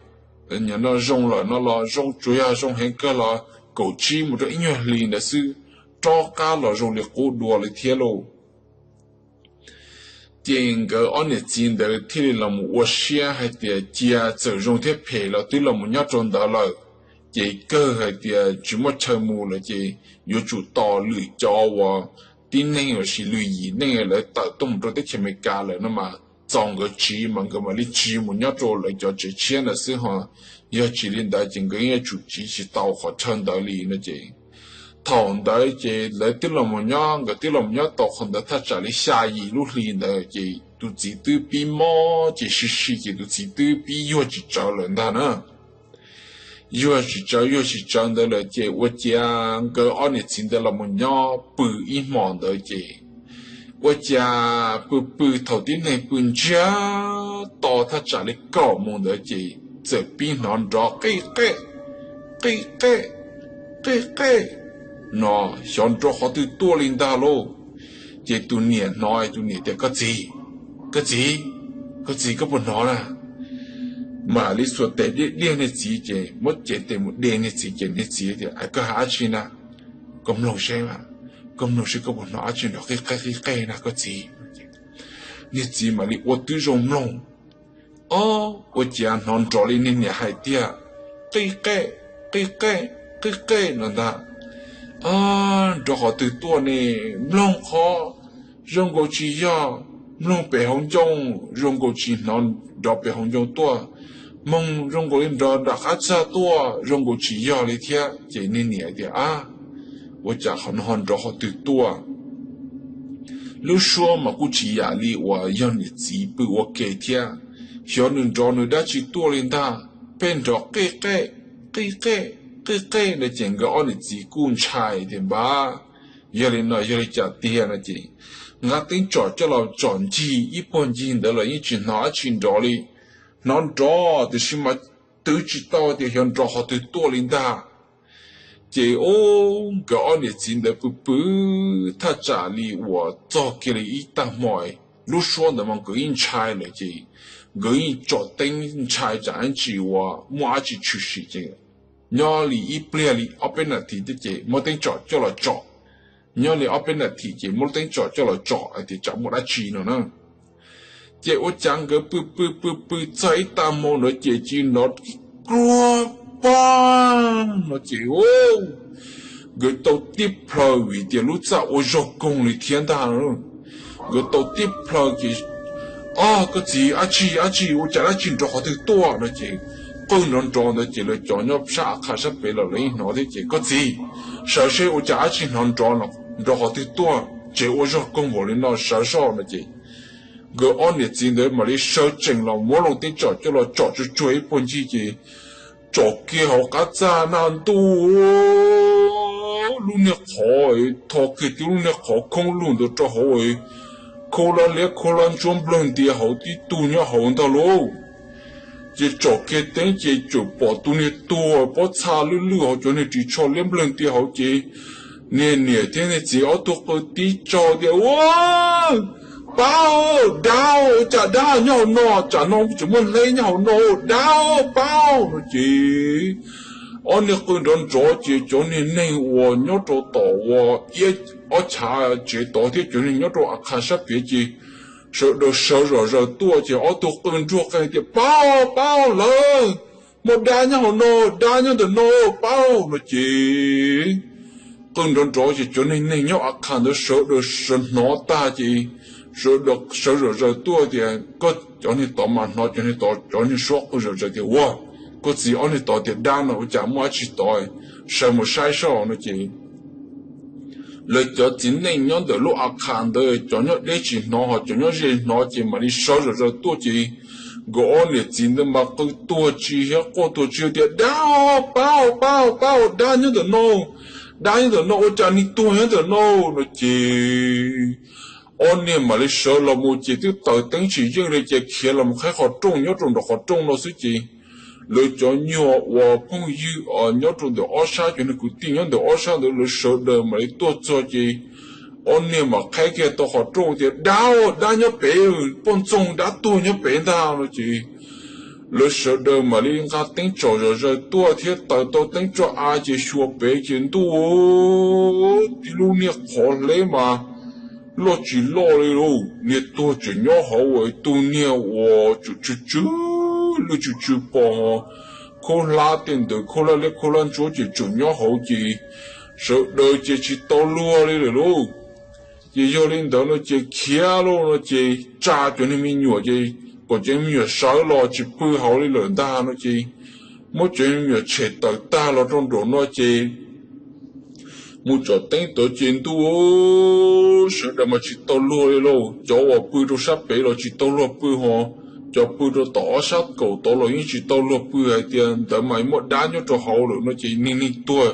nim no zoo lawm no los zoo, tsuas yog zoo heev kawg los kaum tsib mus rau ib nyuag hlis ntawd xwb, rov qab los zoo li qub dua li thiab lauj. Ces nkawd ob niam txiv ntawd thiaj li los mus ua siab hais tias cia txawm zoo thiab phem los twb los mus nyob rau ntawd lawm, ces kawg hais tias tsis muaj chaw mus lawm ces yuav tsum tos lwm cov uas tib neeg lossis lwm yim neeg lawv tawm tuaj mus rau teb chaws Amelikas lawm no mas txaus nkawd tsiv mas nkawd mam li tsiv mus nyob rau lawv cov tsev tshiab ntawd xwb ho. Yog tsis li ntawd ces nkawd yeej yuav tsum tsiv tsis tau qhov chaw ntawd li no ces thaum ntawd ces lawv twb los mus nyob, nkawd twb los mus nyob tau qhov ntawd thaj tsam li xya yim lub hli ntawd ces tus txiv twb pib mob ces sib sib ces tus txiv twb pib yuag tsis tsawv lawm ntag na. Yuag tsis tsawv yuag tsis tsawv ntawd lawm ces ua ciav nkawd ob niam txiv ntawd los mus nyob pw ib hmos ntawd ces ua ciav pw pw thaum tib neeg pw ntsiag to thaj tsam li kaum moos ntawd ces txawm pib hnov nrov qij qej, qij qej, qij qej no xyov nrov qhov twg tuaj li ntag lauj. Ces tus niam hnov, tus niam tias, Koj txiv, koj txiv, koj txiv, koj puas hnov na? Mam li xuas tes diaj diaj niag txiv ces muab cev tes mus de niag txiv ces niag txiv tias, Koj hais dab tsi na? Koj mloog seb, koj mloog seb koj puas hnov dab tsi nrov qij qej qij qej na koj txiv. Niag txiv mam li ua tib zoo mloog, ob, ua ciav hnov nrov li niag niam hais tiag, qij qej, qij qej, qij qej no ntag. Nrov qhov twg tuaj ne? Mloog qhov, zoo nkaus tsis yog. Mloog pem hauv ncoo, zoo nkaus tsis hnov nrov pem hauv ncoo tuaj. Moog zoo nkaus li nrov nram qab txag tuaj, zoo nkaus tsis yog li thiab. Ces niag niam tias, Ab, ua cas qhov no ho nrov qhov twg tuaj? Lub suab mas kuj tsis yam li uas yog niam txiv pw ua ke thiab, xyov nws nrov nws dab tsi tuaj li ntag. Pheej nrov qij qej, qij qej, qij qej no ces nkawd ob niam txiv kuj ntshai tias, Npab, yog li no yog li cas tiag no ces nqa teeb tsom coj los tsom ncig ib puag ncig ntawd los yeej tsis hnov dab tsi nrov li. Hnov nrov tiam sis mas twv tsis tau tias xyov nrov qhov twg tuaj li ntag. Ces ub, nkawd ob niam txiv ntawd pw pw thaj tsam li uas txog kiag li ib tag hmo, lub suab ntawd mas nkawd yeej ntshai lawm ces nkawd yeej tsom teeb ntshai tsam ib ntsis uas muaj dab tsi tshwm sim ces nyob li ib pliag li ob peb nas this thiab ces muab teeb tsom coj los tsom. Nyob li ob peb nas this ces muab lub teeb tsom coj los tsom hais tias tsam muaj dab tsi no na. Ces ua cas nkawd pw pw pw pw txog ib tag hmo ntawd ces tsis hnov ib pluag pog no ces nkawd tau tib plhaw vim tias lub txaj ua zog koog li thiab ntag. Nkawd tau tib plhaw ces, o, koj txiv, dab tsi dab tsi, ua cas dab tsi nrov qhov twg tuaj no ces qw nrov nrov ntawd ces lawv cov nyob sab a qha sab pem los lawv yeej hnov thiab ces, koj txiv, sawv seb ua cas dab tsi hnov nrov, nrov qhov twg tuaj, tsev ua zog koog npaum li no, sawv soj no ces nkawd ob niam txiv ntawd mam li sawv tsees los muab lub teeb tsom coj los tsom tsuag tsuag ib puag ncig ces tsom kiag hauv qab txaj na ntuj, lub niag qhov, tho kiag tib lub niag qhov khoob lug ntawd rau hauv, khau lab liab khau lab ntsuab nplawg ntia hauv tib tug nyob hauv ntag lauj. Ces tsom kiag teeb ces tsuas pom tus niag tuag pob txha lwj lwj hauv cov niag ris tsho liab nplawg ntia hauv ces niag niam thiab niag txiv ob tug qw tib tsaug tias, ua, pab, dab, ua cas dab nyob hauv no, tsam no tseem muaj hleb nyob hauv no, dab, pab no ces ob niag qw nrov nrov ces cov niag neeg uas nyob rau tom uas iab ob chav tsev tod thiab cov niag nyob rau a qha sab pem ces sawv daws sawv zom zaws tuaj ces ob tug qw nruag qees tias, pab, pab, lawv muaj dab nyob hauv no, dab nyob ntawm no, pab no ces qw nrov nrov ces cov niag neeg nyob a qha ntawd sawv daws sawv hnov tag ces sawv daws sawv zom zaws tuaj tias, koj, cov niag tod mas hnov cov niag tod cov niag suab qw zom zaws tias, ua, koj txiv, ob niag tod tias dab no ua cas muaj dab tsi tod, sawv mus saib soj no ces lawv cov txiv neej nyob ntawm lub a qha ntawd cov nyob deb tsis hnov ho cov nyob ze hnov ces mam li sawv zom zaws tuaj ces nkawd ob niam txiv ntawd mas qw tuag tsis thiab quaj tuag tsis tias, dab, pab, pab, pab, dab nyob ntawm no, dab nyob ntawm no, ua cas niag tuag nyob ntawm no no ces ob niag mam li sawv los mus ces twb taws teeb tsis yeej li ces khiav los mus qhib qhov rooj nyob rau nram qhov rooj no xwb ces lawv cov nyuag uas phooj ywg nyob rau ntawm ob sab, cov niag kwv tij nyob ntawm ob sab ntawd lawv sawv daws mam li tuaj txog ces ob niag mam qhib kiag tau qhov rooj tias, dab, dab nyob pem, poj ntxoog dab tuag nyob pem ntag no ces lawv sawv daws mam li nqa teeb tsom zom zaws tuaj thiab taws tau teeb tso av ces xyuas pem ces ntuj, tib lub niag qhov hleb mas loj tsis loj li lauj, niag tuag tseem nyob hauv, tus niag uas tsw tsw tsw, lwj tsw tsw pos, khaub hlab tej ntawd, khaub hlab liab khaub hlab ntsuab ces tseem nyob hauv ces sawv daws ces tsis tau luag li lawm lauj. Ces yog li ntawd no ces khiav lauj no ces tsa cov niag me nyuam ces kom cov me nyuam sawv los tsis pw hauv li lawm ntag no ces muab cov me nyuam tshem tawm tag los rau nraum no ces mus tsom teeb tod ces ntuj, sawv daws mas tsis tau luag li lauj, cov uas pw rau sab pem los tsis tau luag pw ho, cov pw rau tom ob sab kaum tod los yeej tsis tau luag pw hais tias ntawd mas muaj dab nyob rau hauv lawm no ces niag neeg tuag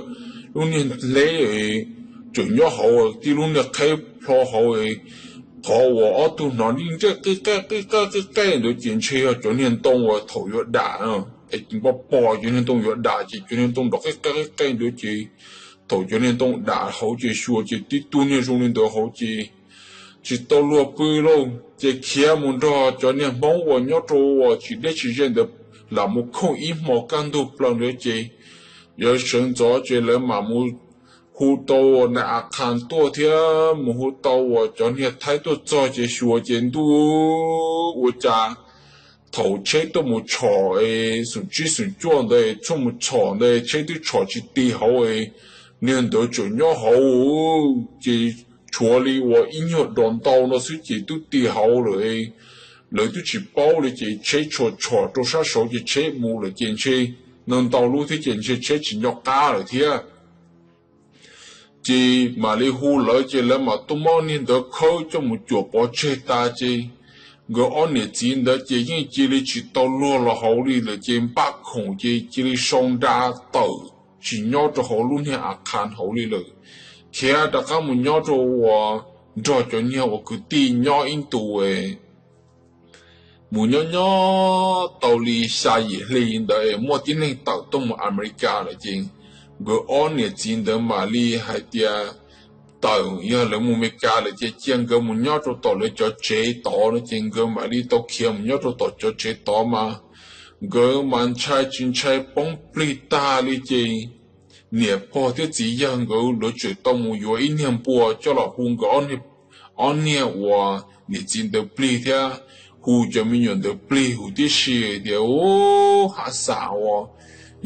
lub niag hleb tseem nyob hauv, tib lub niag qheb plho hauv. Qhov uas ob tug hnov nij nraj qij qaj qij qaj qij qaj ntawd ces ntshe yog cov niag ntoo uas thaum yuav dam, pos pos cov niag ntoo yuav dam ces cov niag ntoo nrov qij qaj qij qaj ntawd ces thaum cov niag ntoo dam hauv ces xyuas ces tib tug niag zoo li ntawd hauv ces tsis tau luag pw lauj. Ces khiav mus nrog cov niag Hmoob uas nyob rau uas tsis deb tsis ze ntawd lam mus khooj ib hmo kaj ntug plaws ntawd ces yawg sawv ntxov ces lawv mam mus hu tau nais a qhas tuaj thiab mus hu tau uas cov niag Thaib tuaj txog ces xyuas ces ntuj, ua cas thaum tsheb tuaj mus tshom es xoom tsib xoom cuaj ntawd txhua mus tshom ntawd tsheb twb tshom tsis ti hauv, niag ntawd tseem nyob hauv ces tshuav li uas ib nyuag dos ntau no xwb ces twb ti hauv lawm. Lawv twb tsis paub li ces tsheb tshua tshom rau sab saud ces tsheb mus lawm ces ntshe ntau ntau lub thiab ces ntshe tsheb tsis nco qab lawm thiab. Ces mam li hu lawv ces lawv mam tuaj muab niag ntawd khawb coj mus cuam pov tseg tas ces nkawd ob niam txiv ntawd ces yeej cia li tsis tau luag los hauv li lawm ces npaj khoom ces cia li sau nra tawm tsis nyob rau hauv lub niag a qhas hauv li lawm. Khiav rov qab mus nyob rau uas nrog cov niag uas kwv tij nyob ib ntus mus nyob nyob tau li xya yim hli ntawd es muaj tib neeg tawm tuaj mus Amelikas lawm ces nkawd ob niam txiv ntawd mam li hais tias tawm, yog lawv mus Amelikas lawm ces cia nkawd mus nyob rau tom lawv cov tsev tod no ces nkawd mam li tau khiav mus nyob rau tom cov tsev tod mas Nkawd mas ntshai tsis ntshai poob plig tag li ces niam pog thiab txiv yawg nkawd lawv tseem tau mus yuav ib niag npua coj los hu nkawd ob niag uas niam txiv ntawd plig thiab hu cov me nyuam ntawd plig huv tib si tias, Ub, haj xam uas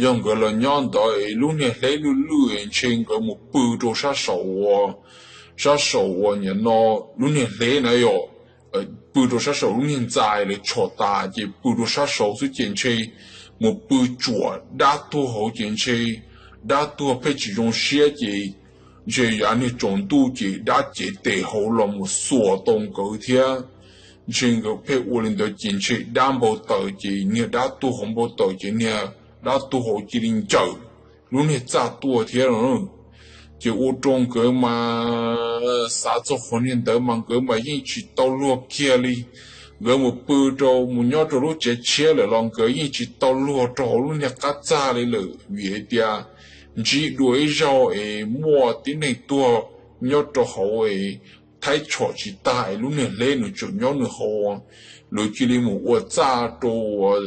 yog nkawd los nyob ntawd es lub niag hleb lwj lwj es ntshe nkawd mus pw rau sab saum uas, sab saum uas nim no lub niag hleb na yom, pw rau sab saum lub niag ntxa lawv tshom tas ces pw rau sab saud xwb ces ntshe mus pw tsuam dab tuag hauv ces ntshe dab tuag pheej tsis zoo siab ces ntshe yav niag tsaus ntuj ces dab cev tes hauv los mus xuas tau nkawd thiab. Ntshe nkawd pheej ua li ntawd ces ntshe dab npau taws ces niag dab tuag hauv npau taws ces niag dab tuag hauv cia li ncaws lub niag txaj tuaj thiab. Ces ua rau nkawd mas xav txog qhov niag ntawd mas nkawd mas yeej tsis tau luag kiag li. Nkawd mus pw rau mus nyob rau lub tsev tshiab lawm los nkawd yeej tsis tau luag rau hauv lub niag qab txaj li lawm vim hais tias ntsib dua ib zaug es muaj tib neeg tuag nyob rau hauv es thaib tshom tsis tag es lub niag hleb nws tseem nyob nws hauv, lawv cia li mus ua txaj rau uas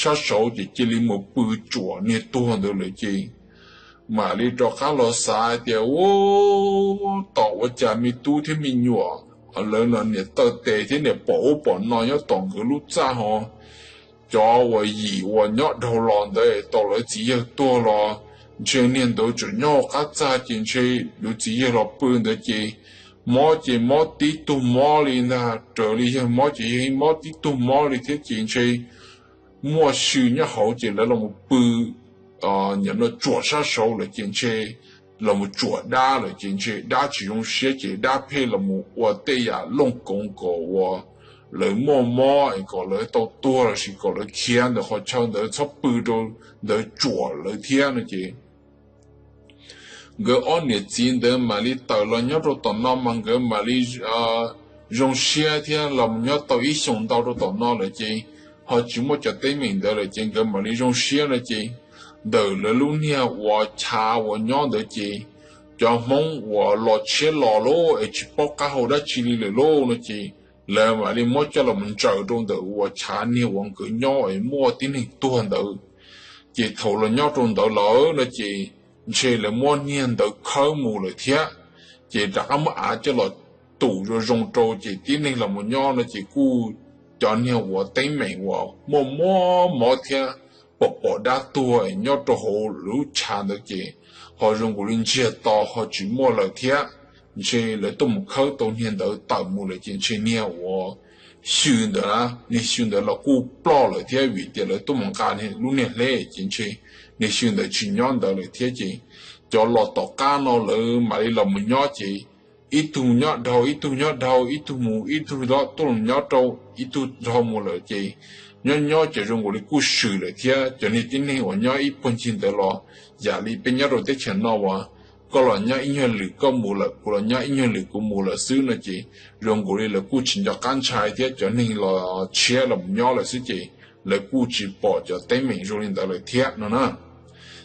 sab saud ces cia li mus pw tsuam niag tuag ntawd lawm ces mam li rov qab los xav tias, Ub, tom ua cas me tub thiab me nyuam lawv no niam taw tes thiab niam pom ub pom no nyob tom nkawd lub txaj ho cov uas yim uas nyob dhau los ntawd tau lawv txiv yawg tuag los ntshe niag ntawd tseem nyob hauv qab txaj ces ntshe lawv txiv yawg los pw ntawd ces mob ces mob tib tug mob li ntag, raws li yawg mob ces yawg mob tib tug mob li thiab ces ntshe muaj xyw nyob hauv ces lawv los pw nim no tsuam sab saud lawm ces ntshe los mus tsuam dab lawm ces ntshe dab tsis zoo siab ces dab pheej los mus ua tej yam looj koov kom uas lawv muaj mob es kom lawv tau tuag lossis kom lawv khiav ntawm qhov chaw ntawd txhob pw rau ntawd tsuam lawv thiab no ces nkawd ob niam txiv ntawd mam li tawm los nyob rau tom no mas nkawd mam li zoo siab thiab los mus nyob tau ib xyoos ntau rau tom no lawm ces ho tsis muaj cov teeb meem ntawd lawm ces nkawd mam li zoo siab no ces ntawm lawv lub niag uas chav uas nyob ntawd ces cov Hmoob uas los tshiab los lauj es tsis paub qab hau dab tsi li lawm lauj no ces lawv mam li muab coj los ntsaws rau ntawm uas chav niag uas nkawd nyob es muaj tib neeg tuag ntawd. Ces thaum los nyob rau ntawd lawm no ces ntshe lawv muab niag ntawd khawb mus lawm thiab. Ces rov qab muab av coj los tum zoo zoo rau ces tib neeg los mus nyob no ces kuj cov niag uas teeb meem uas muaj muaj mob thiab pom pom dab tuag nyob rau hauv lub chav ntawd ces ho zoo nkaus li ntsiag to ho tsis muaj lawm thiab. Ntshe lawv tuaj mus khawb tau niag ntawd tawm mus lawm ces ntshe niag uas xyw ntawd na, niag xyw ntawd los kuj ploj lawm thiab vim tias lawv tuaj mus nqa lub niag hleb ces ntshe niag xyw ntawd tsis nyob ntawd lawm thiab ces cov los tom qab no lawv mam li los mus nyob ces ib tug nyob dhau ib tug nyob dhau ib tug mus ib tug tuaj los nyob rau ib tug dhau mus lawm ces nyob nyob ces zoo nkaus li kuj swm lawm thiab. Cov niag tib neeg uas nyob ib puag ncig ntawd los yam li peb nyob rau teb chaws no uas koj los nyob ib nyuag lwm koj mus lawm, kuv los nyob ib nyuag lwm kuv mus lawm xwb no ces zoo nkaus li lawv kuj tsis nco qab ntshai thiab. Cov neeg los tshiab los nyob lawm xwb ces lawv kuj tsis pom cov teeb meem zoo li ntawd lawm thiab no na.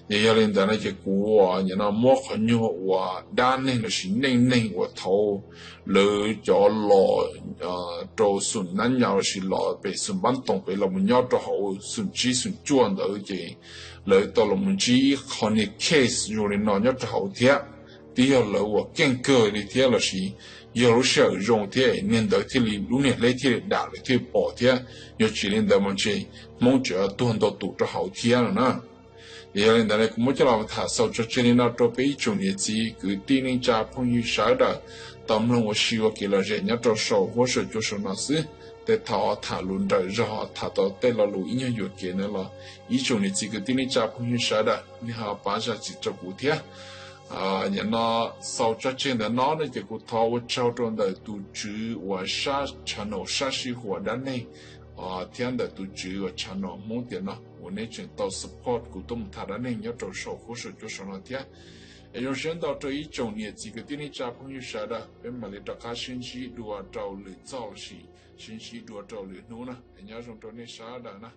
Ces yog li ntawd no ces kuv nim no muab qhov nyuag uas dab neeg lossis neej neeg uas thaum lawv cov los rau xum nab nyas lossis los pem xum npab toom pem los mus nyob rau hauv xum tsib xum cuaj ntawd ces lawv tau los mus ntsib ib qho niag case zoo li no nyob rau hauv thiab. Twb yog lawv uas keej kawg li thiab lossis yog lub sij hawm zoo thiab niag ntawd thiaj li lub niag hleb thiaj li dam lawv thiaj li pom thiab. Yog tsis li ntawd mas ntshe Hmoob tseem tuag ntau tus rau hauv thiab no na. Yog li ntawd kuv muab coj los tham xaus tso tseg li no rau peb ib tsoom niam txiv kwv tij neej tsa phooj ywg sawv daws tau mloog ua si ua kev lom zem nyob rau saum huab saum cua saum no xwb. Tej thaum tham lus nrawm zog tham tau tej lo lus ib nyuag yuam kev ntawd los ib tsoom niam txiv kwv tij neej tsa phooj ywg sawv daws nej ho pab zam txim rau kuv thiab. Nim no xaus tso tseg ntawm no ne ces kuv thov ua tsaug rau ntawm tus tswv uas sab channel sab sij huam dab neeg thiab ntawm tus tswv uas channel Hmoob tiam no uas nej tseem tau support kuv tuaj mus tham dab neeg nyob rau saum huab saum cua saum no thiab. Es zoo siab ntau rau ib tsoom niam txiv kwv tij neej tsa phooj ywg sawv daws, peb mam li rov qab sib ntsib dua rau lwm txoj lossis sib ntsib dua rau lwm hnub na. Es nyob zoo rau nej sawv daws na.